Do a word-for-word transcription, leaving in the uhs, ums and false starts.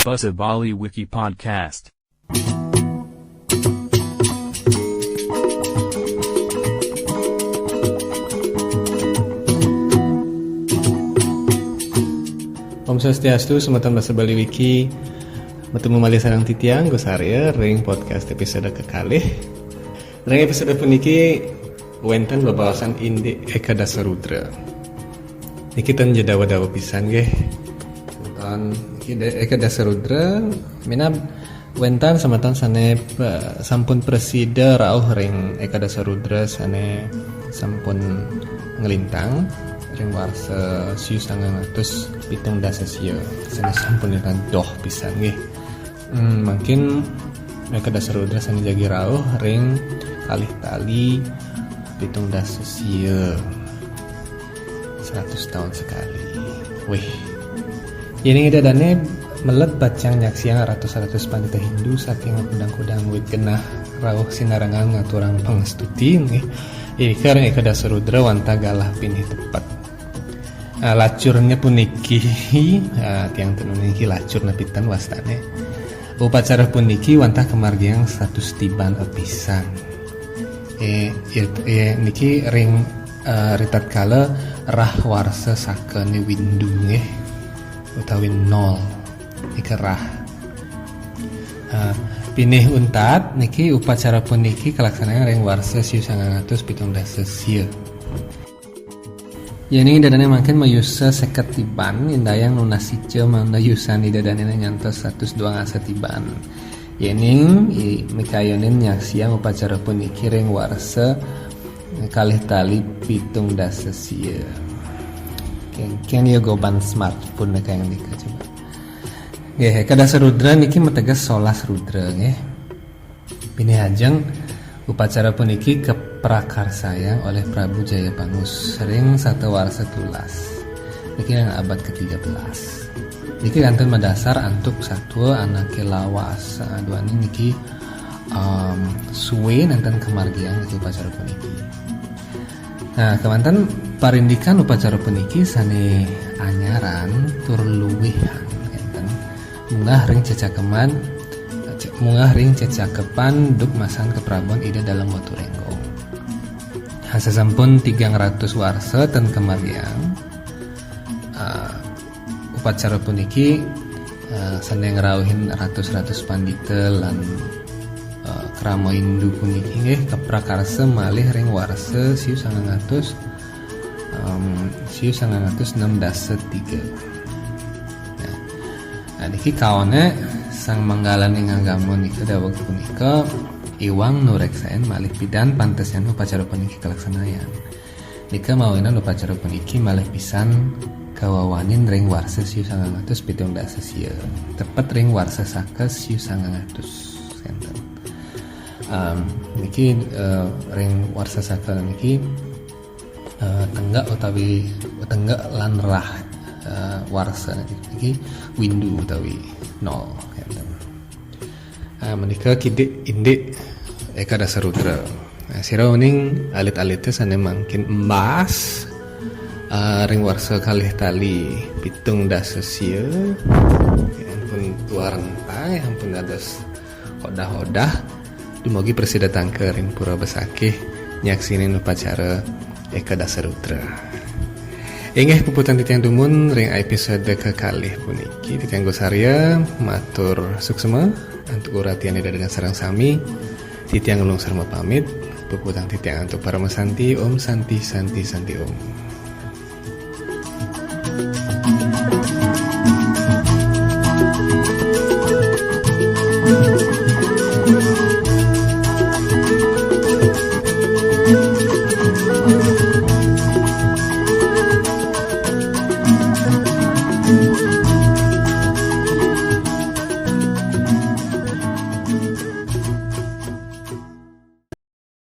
Basa Bali Wiki Podcast. Om Swastiastu, semeton Basa Bali Wiki. Matemu malih sareng titiang, Gus Arya, ring podcast episode kekalih. Ring episode puniki wenten bebaosan indik Eka Dasa Rudra. Niki ten ja dawa-dawa pisan nggih. Ten niki de-, Eka Dasa Rudra, minab wenten semeton sane pe-, sampun prasida rauh ring Eka Dasa Rudra sane sampun nglintang ring warsa siu sangang atus pitung dasa sia, sane sampun nglintang doh pisan nggih. Hmm, mungkin Eka Dasa Rudra sane jagi rauh ring kalih tali pitung dasa sia, seratus tahun sekali. Wih. Yening Ida Dane melet pacang nyaksiang ratus-ratus pandita Hindu saking kudang-kudang wit genah rauh sinarengan ngaturang pangastuti nggih. Irika ring Eka Dasa Rudra wantah galah pinih tepet. Ah, lacurnya puniki, ah, tiang ten uning niki lacur napi ten wastane. Upacara puniki wantah kamargiang satus tiban apisan. Eh, eh, eh, niki ring, eh, ritatkala rah warsa sakane Windu nggih, utawi nol. Nika rah. Ah, pinih untat niki upacara puniki kalaksanayang ring warsa siu sangang atus pitung dasa sia. Yening Ida Dane mangkin mayusa seket tiban, indayang nunas ica mangda yusan Ida Dane ngantos satus duang dasa tiban. Yening i-, mikayunin nyaksiang upacara puniki ring warsa kalih tali pitung dasa sia. Kenken ya goban smartphone kayang nika coba. Nggih, Eka Dasa Rudra niki mateges solas rudra nggih. Pinih ajeng, upacara puniki kaprakarsayang oleh Prabu Jayapangus ring satawarsa tulas. Niki ring abad ketiga belas. Niki kantun madasar antuk satua anake lawas. Duaning niki, em, suwe nenten kamargiang niki upacara puniki. Nah, kemanten parindikan upacara puniki sane anyaran tur luwihan enten. Munggah ring cecakeman, ce-, munggah ring cecakepan duk masan kaprabon Ida Dalem Waturenggong. Nah, sasampun tigang ratus warsa ten kamargiang, ah, upacara puniki, ah, sane ngrauhin ratus-ratus pandita lan, ah, krama Hindu puniki nggih kaprakarsa malih ring warsa siu sangang atus, em, siu sangang atus enam dasa tiga. Nah, nah, niki kaone sang manggalaning agama nika daweg punika iwang nureksain malih pidan pantesian upacara puniki kalaksanayang. Nika mawinan upacara puniki malih pisan kawawanin ring warsa siu sangang atus pitung dasa sia, tepet ring warsa saka siu sangang atus. Enten. Em, niki, eh, ring warsa saka niki, eh, tenggak utawi tenggak lan rah, eh, warsa niki, niki Windu utawi nol. Enten. Ah, menika kidik indik Eka Dasa Rudra. Nah, sira uning alit-alite sane mangkin embas, ah, ring warsa kalih tali pitung dasa sia. Ampun tuah rentang, ampun dados odah-odah. Dumugi prasida tangka ring Pura Besakih nyaksinin upacara Eka Dasa Rudra. Inggih puputang titiang dumun ring episode kekalih puniki. Titiang Gus Arya matur suksma antuk uratian Ida Dané sareng sami. Titiang nglungsur mapamit. Puputang titiang antuk Parama Santi. Om Santi, Santi, Santi Om.